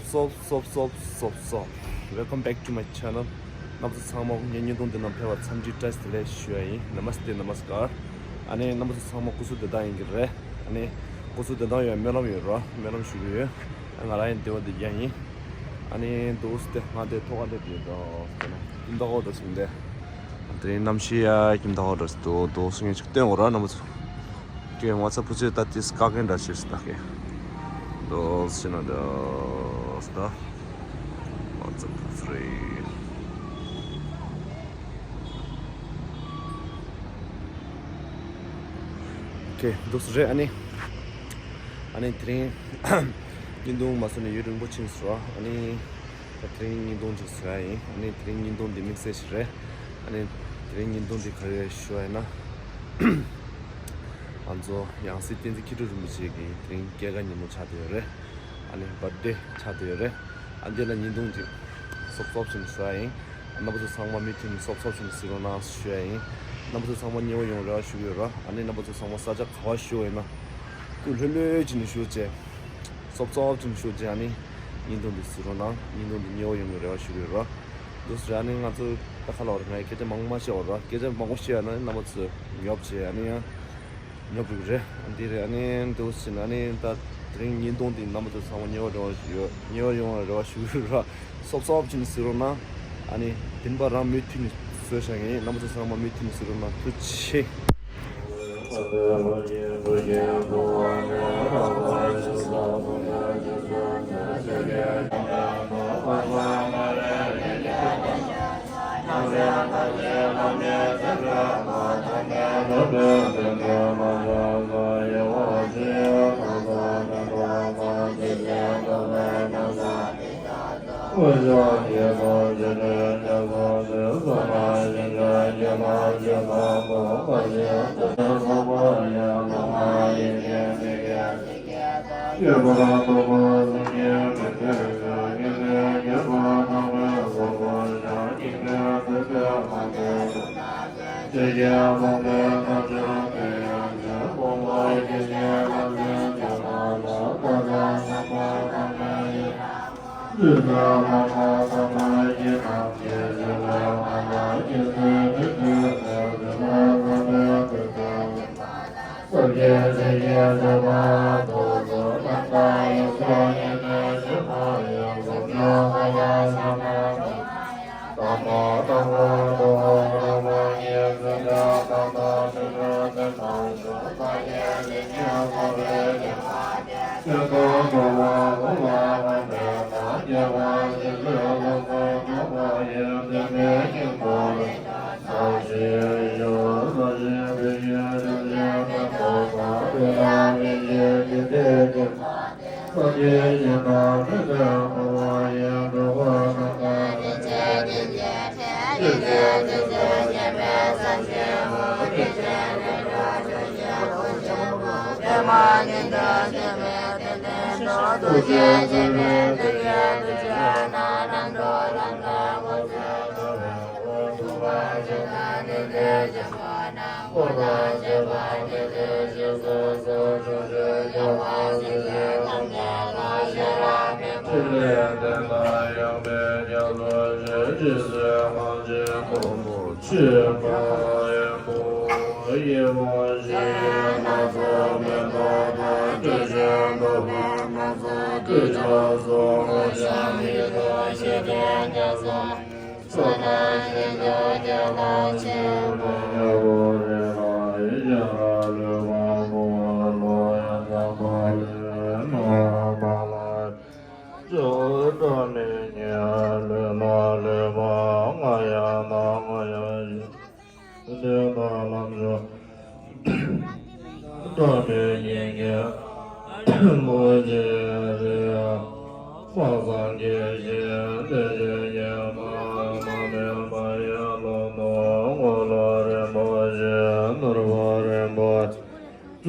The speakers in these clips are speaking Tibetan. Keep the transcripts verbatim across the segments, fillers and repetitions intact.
སོབ་སོབ་སོབ་སོབ་སོབ། Welcome back to my channel. རྣམ་པ་ཚོ་ཚང་མ་ངའི་བརྙན་ཐུང་འདི་ནང་ཕེབས་པར་འཚམས་འདྲི་བཀྲ་ཤིས་བདེ་ལེགས་ཞུ་ཡ་ཡིན། Namaste Namaskar. ཨ་ནི་རྣམ་པ་ཚོ་ཚང་མ་སྐུ་གཟུགས་བདེ་ཐང་ཡིན་གྱི་རེད། ཨ་ནི་སྐུ་གཟུགས་བདེ་ཐང་ཡོད་སྨོན་ལམ་ཡོད་རོགས། སྨོན་ལམ་ཞུ་གི་ཡོད། ང་རང་ཡང་བདེ་བོ་བདེ་རྐྱང་ཡིན། ཨ་ནི་འདུག་སེ་ང་དེ་ཐོག་ཁ་འདེབས་ཡོད་དོ། ཁྱིམ་བདག་ཨོ་ཏོ་ཟིན་ཏེ། དེ་རིང་གནམ་གཤིས་ཡ་ཁྱིམ་བདག་ཨོ་ཏོ་ཟིན་འདུག་འདུག་སེ་ངས་ཅིག་སྟོན་དགོས་ར་རྣམ་པ་ཚོ། ཀྱེ་ང་ཚ་བུ་ཚོས་ད་དེ་སྐག་གན་འདྲ་ཕྱིར་སི་ད་ཀྱེ། དོ་སི་ན་དོ་སི་ད། ང་ཚ་བུ་ཚོ་རེད། ཀྱེ་འདུག་སེ་རེད། ཨ་ནི། ཨ་ནི་དེ་རིང་། བརྙན་ཐུང་མ་བཟོས་ནས་ཡུན་རིང་པོ་ཕྱིན་སོང་། ཨ་ནི། ད་དེ་རིང་བརྙན་ཐུང་ཅིག་བཟོ་ཡ་ཡིན། ཨ་ནི་དེ་རིང་བརྙན་ཐུང་འདི་དམིགས་བསལ་ཞིག་རེད། ཨ་ནི་དེ་རིང་བརྙན་ཐུང་འདི་ག་རེ་ཞུ་བ་ཡིན་ན། ང་ཚོ་ཡང་སྲིད་བསྟན་འཛིན་མཁས་གྲུབ་རིན་པོ་ཆེ་གི་དེ་རིང་སྐྱེས་སྐར་ཉིན་མོ་ཆགས་བསྡད་ཡོད་རེད། ཨ་ནི་བར་ཐི་ཌེ་ཆགས་བསྡད་ཡོད་རེད། ཨ་འདི་ལ་བརྙན་ཐུང་ཅིག་སོབ་སོབ་ཞིག་བཟོ་ཡ་ཡིན། རྣམ་པ་ཚོ་ཚང་མ་མུ་མཐུད་ནས་སོབ་སོབ་ཞིག་གཟིགས་རོགས་གནང་ཞུ་ཡ་ཡིན། རྣམ་པ་ཚོ་ཚང་མ་མཉེས་པོ་ཡོང་རེ་བ་ཞུ་གི་ཡོད་ར། ཨ་ནི་རྣམ་པ་ཚོ་ཚང་མ་ས་ཆ་ག་པར་བཞུགས་ཡོད་ན། སྐུ་ལྷོད་ལྷོད་བྱས་ནས་བཞུགས་བྱས། སོབ་སོབ་ཅིག་ཤོད་ཅིག་ཨ་ནི། བརྙན་ཐུང་འདི་གཟིགས་རོགས་གནང་། བརྙན་ཐུང་འདི་མཉེས་པོ་ཡོང་གི་རེ་བ་ཞུ་གི་ཡོད་ར། འདུག་སེ་ཨ་ནི་ང་ཚོ་ད་ཁ་ལོ་རེ་ང་ཡི་སྐད་ཆ་མང་པོ་བཤད་པ་ར། སྐད་ཆ་མང་པོ་བཤད་ཡ་ན་རྣམ་པ་ཚོ་ཉོབ་བྱས་ཨ་ནི་ཡང་ཉོབ་རིགས་རེད། ཨ་འདི་རེད། ཨ་ནི་འདུག་སེ་ཨ་ནི་ད་དེ་རིང་བརྙན་ཐུང་འདི་རྣམ་པ་ཚོ་ཚང་མ་མཉེས་པོ་རེ་བ་ཞུ་ཡོད། མཉེས་པོ་ཡོང་བ་རེ་བ་ཞུ་གི་ཡོད་ར། སོབ་སོབ་ཅིག་གཟིགས་རོགས་གནང་། ཨ་ནི་བདེན་པ་རང་མུ་མཐུད་ནས་བཟོས་བཞག་ངས་རྣམ་པ་ཚོ་ཚང་མ་མུ་མཐུད་ནས་གཟིགས་རོགས་གནང་། ཐུགས་རྗེ་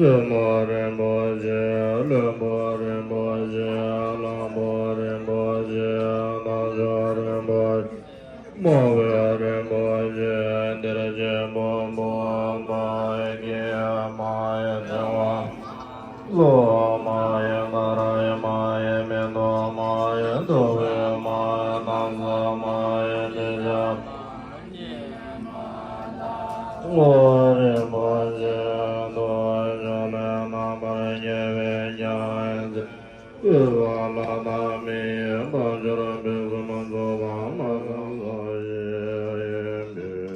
ཆེ། བཙུན་མོ་རིན་པོ་ཆེ། བློན་པོ་རིན་པོ་ཆེ། གླང་པོ་རིན་པོ་ཆེ། རྣམ་ཤོས་རིན་པོ་ཆེ། རྨོ་བོ་རིན་པོ་ཆེ། གཏེར་ཆེན་ཕུང་པོ་མ་ཡི་གེ་མ་ཡི་ཚེ་དབང་། གླུ་མ་ཡི་ཀ་ར་ཡི་མ་ཡི་མེ་ཏོག་མ་ཡི་ ངོ་རིན་པོ་ཆེ་ཐུགས་ཆོས་ལས་རྣམ་པར་རྒྱལ་བའི་རྒྱལ་བའི་ཚེ། ཀུན་བཟང་ལྷ་དང་མི་ཡི་དཔལ་འབྱོར་ཕུན་སུམ་ཚོགས་པ་སྨྲ་བའི་ཡོན་ཏན་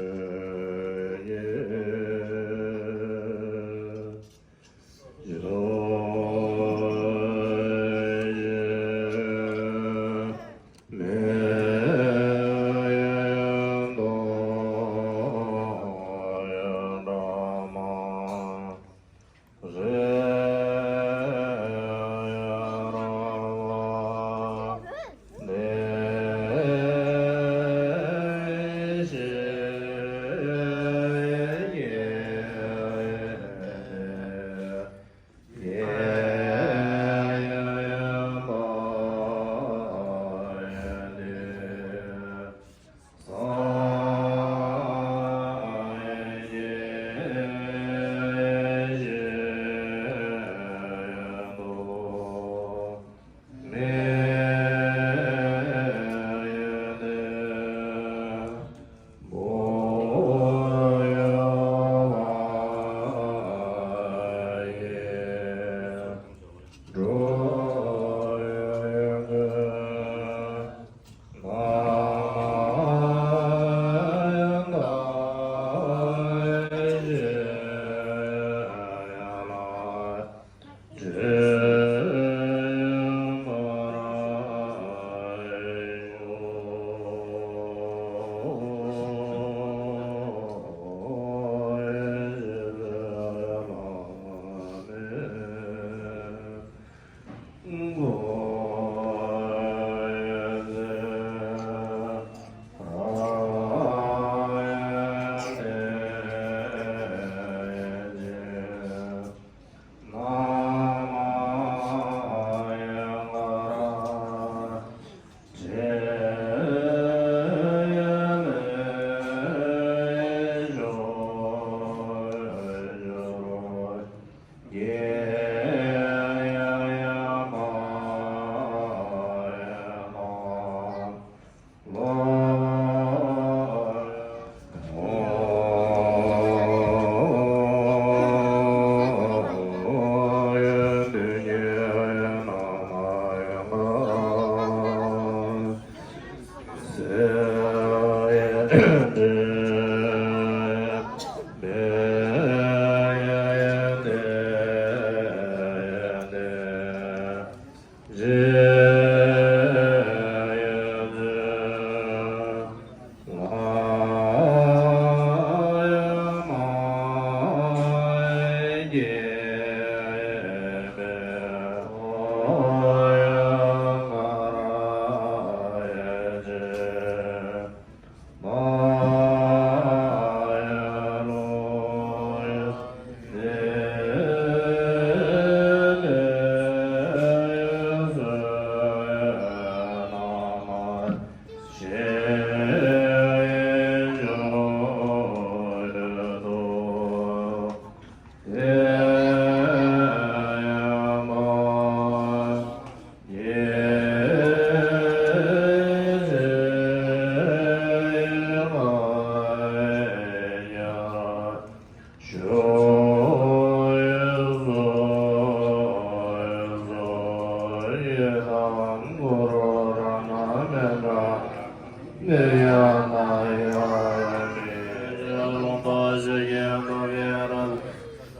ཡིན་པས།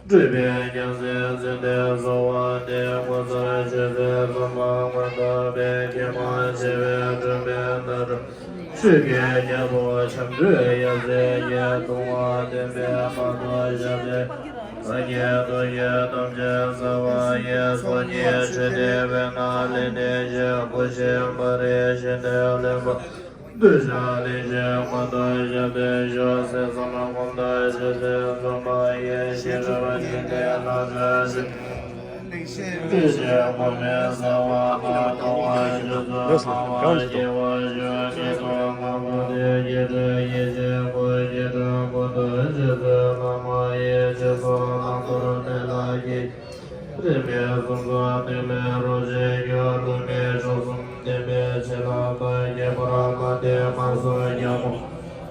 སྤྲུལ་པའི་རྒྱལ་སྲས་ཚུལ་ལྡན་གསོལ་བ་འདེབས། སྐུ་གསུང་ཐུགས་སྲས་བཙུན་མ་མངོན་རྟོགས་པའི་ཁྱད་པར་ཆེ་བའི་སྤྲུལ་པའི་རྣམ་འཕྲུལ། ཆོས་ཀྱི་རྒྱལ་པོ་འཆང་ཐོས་ཡབ་སྲས་ཀྱིས་གདུང་བ་ལྡན་པའི་བར་དུ་ཞབས་བརྟན། ང་གཉིས་ཐུགས་ཀྱི་དམ་ཆོས་གསང་བ་ཡི། སངས་རྒྱས་ཆོས་སྡེ་བའི་ནང་ལས་ནི་ཞེས་བུ་ཆེན་པ་རི་ཤིན་ཏུ་གླིང་པ། གདུལ་བྱ་ལེགས་བཤད་ཀུན་ཏུ་བཞུགས་པའི་ཞབས་སེམས་ཙམ་ཀུན་ཏུ་ཞི་བྱེད་འཛུམ་པ་ཡི། ཞི་ཁྲོ་བ་ཞི་བདེ་ལ་སྤྱོད་ཅིང་། ལེགས་བཤད་ཀུན་མའི་གསང་བ་མ་སྟོང་པ་རྒྱུད་དུ་སྣང་བ་སྐྱེ་བ་ཤོག། ཉིད་དུ་ངག་གི་ཐུགས་ཀྱི་སྒྲ་ཡི་ཆོས་སྐུ། ཞི་ཁྲོ་ཀུན་ཏུ་ཞི་བྱེད་སྣང་བ་ཡི། ཞི་སོགས་རྣམ་ཐར་དེ་ལ་སྐྱེ། རིམ་པས་གསུམ་ཚོགས་ཐེག་པའི་རོ་གཅིག་གྱུར། འགྲོ་མིའི་མཆོག་གསུམ་བསྟན་པའི་བྱིན་རླབས་དང་། ཁྱད་པར་མ་འདས་མ་སོན་རྒྱལ་མོ་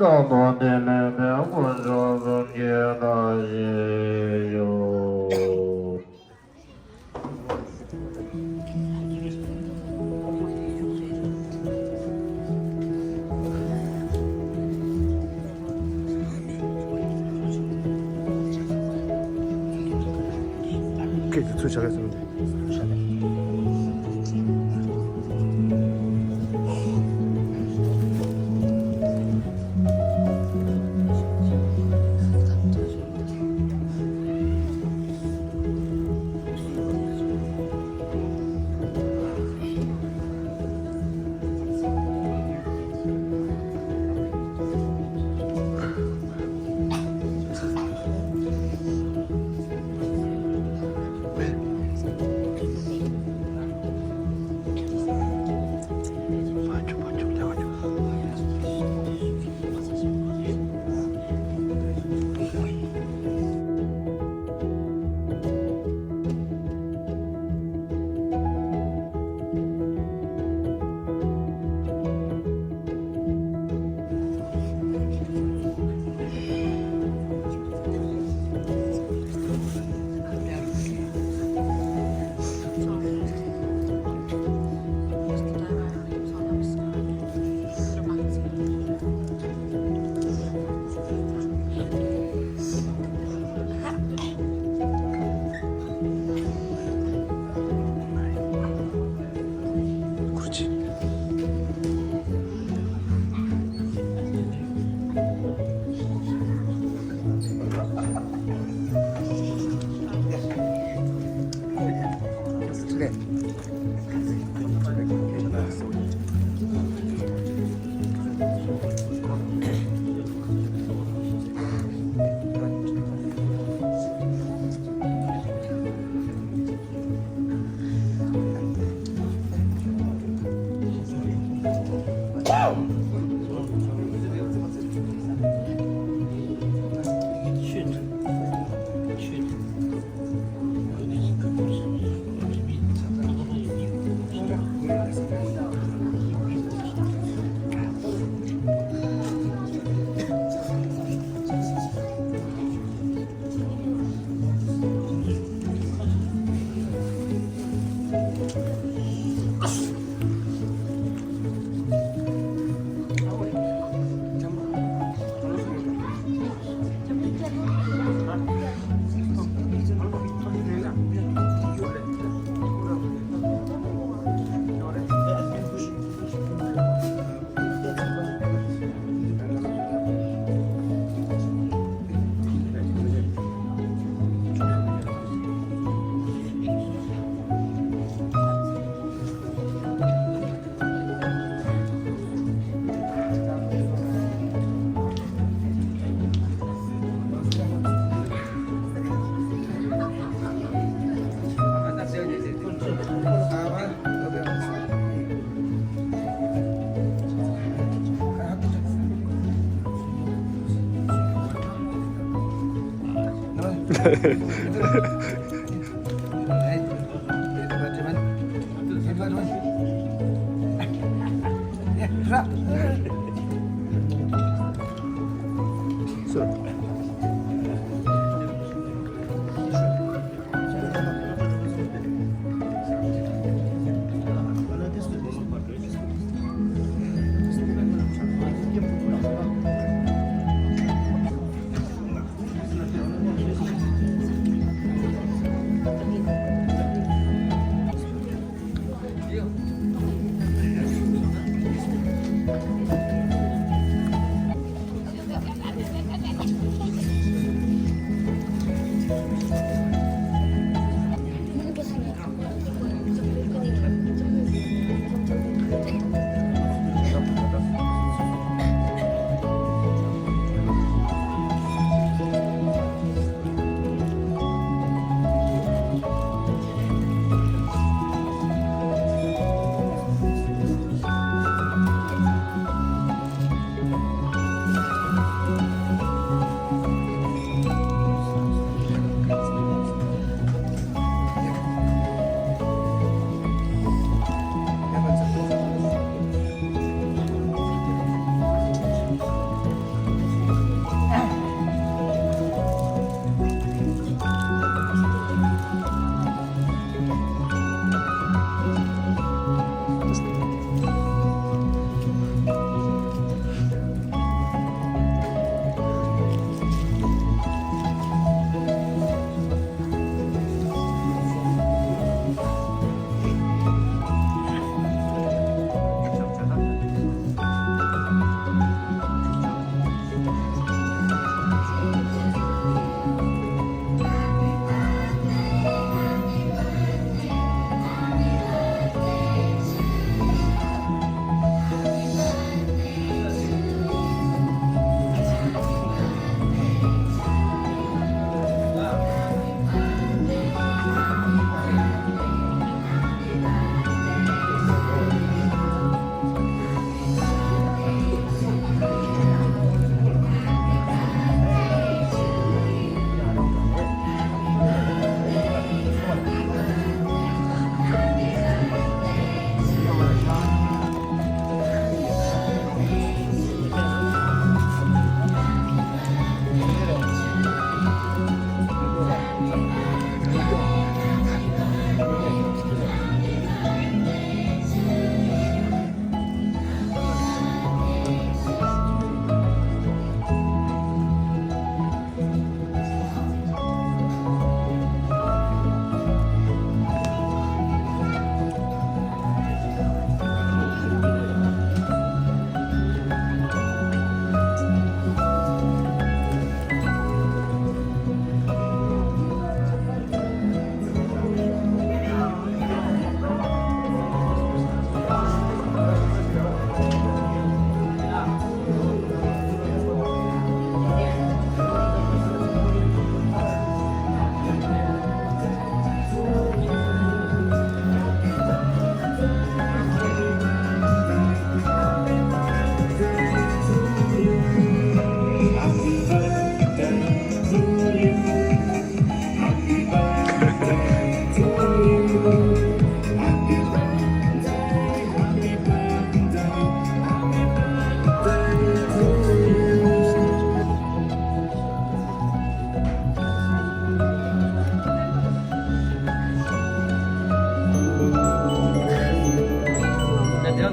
རྟག་ཏུ་བདེ་ལེགས་པའི་དཀོན་མཆོག་གསུམ་གྱི་བཀྲ་ཤིས་ཤོག། ཚུར་བྱ་ག་ཟེར་བ་དེ།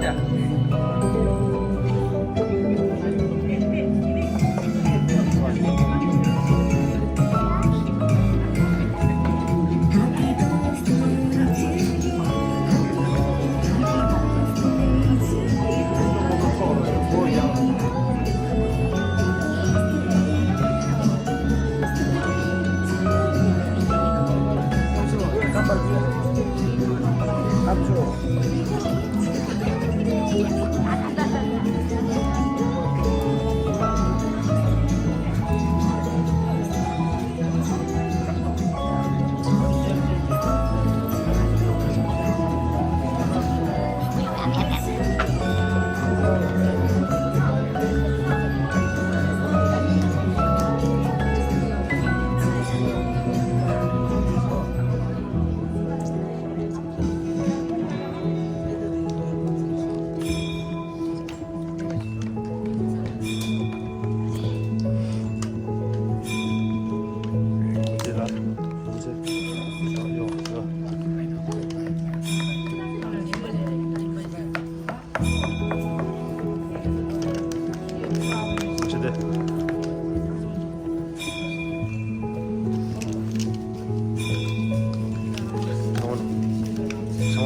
ཚང་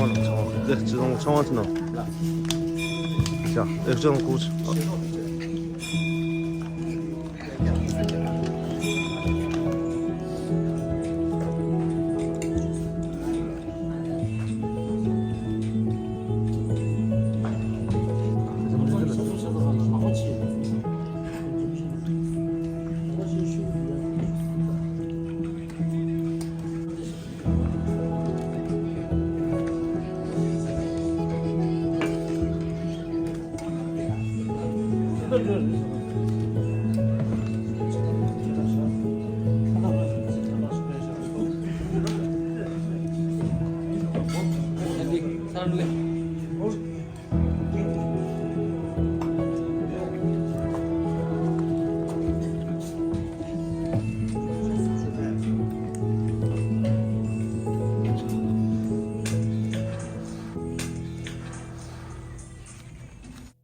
མ་ཚང་མ་ཚང་མ་ཚང་མ། ཡ། ཨེག་ཤན། ཀུ།